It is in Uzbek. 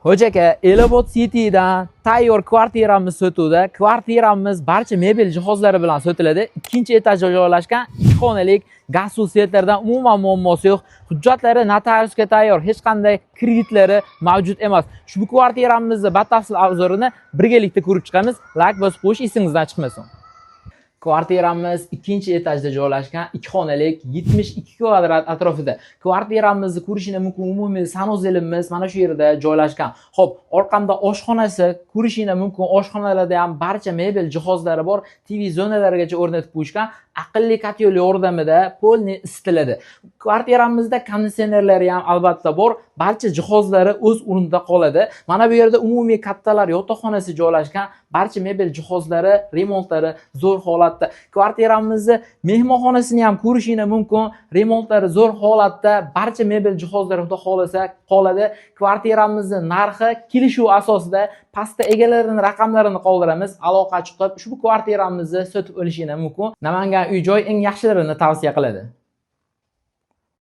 Ho'ja aka, Elobod City'dan tayyor kvartiramiz sotuvda. Kvartiramiz barcha mebel jihozlari bilan sotiladi. Ikkinchi etajda joylashgan, ikki xonalik, gaz, suv, свет lardan umuman muammosi yo'q. Hujjatlari notariusga tayyor, hech qanday kreditlari mavjud emas. Ushbu kvartiramizni batafsil обзор ini birgalikda ko'rib chiqamiz. Layk bosib qo'yish esingizdan chiqmasin. Kvartiramiz ikkinchi etajda joylashgan, ikki xonalik, 72 kvadrat atrofida. Kvartiramizni ko'rishingiz mumkin, umumiy санузел imiz mana shu yerda joylashgan. Xo'p, orqamda oshxonasi ko'rishingiz mumkin. Oshxonalarda ham barcha mebel jihozlari bor, TV zonalarigacha o'rnatib qo'yishgan. Aqlli котёл yordamida полный isitiladi. Kvartiramizda konditsionerlari ham albatta bor. Barcha jihozlari o'z o'rnida qoladi. Mana bu yerda umumiy kattalar yotoqxonasi joylashgan. Barcha mebel jihozlari, remontlari zo'r holatda. Kvartiramizni mehmonxonasini ham ko'rishingiz mumkin. Remontlari zo'r holatda, barcha mebel jihozlari, xudo xohlasa, qoladi. Kvartiramizni narxi kelishuv asosida, pastda egalarining raqamlarini qoldiramiz. Aloqa chiqib, ushbu kvartiramizni sotib olishingiz mumkin. Namangan uy joy eng yaxshilarini tavsiya qiladi.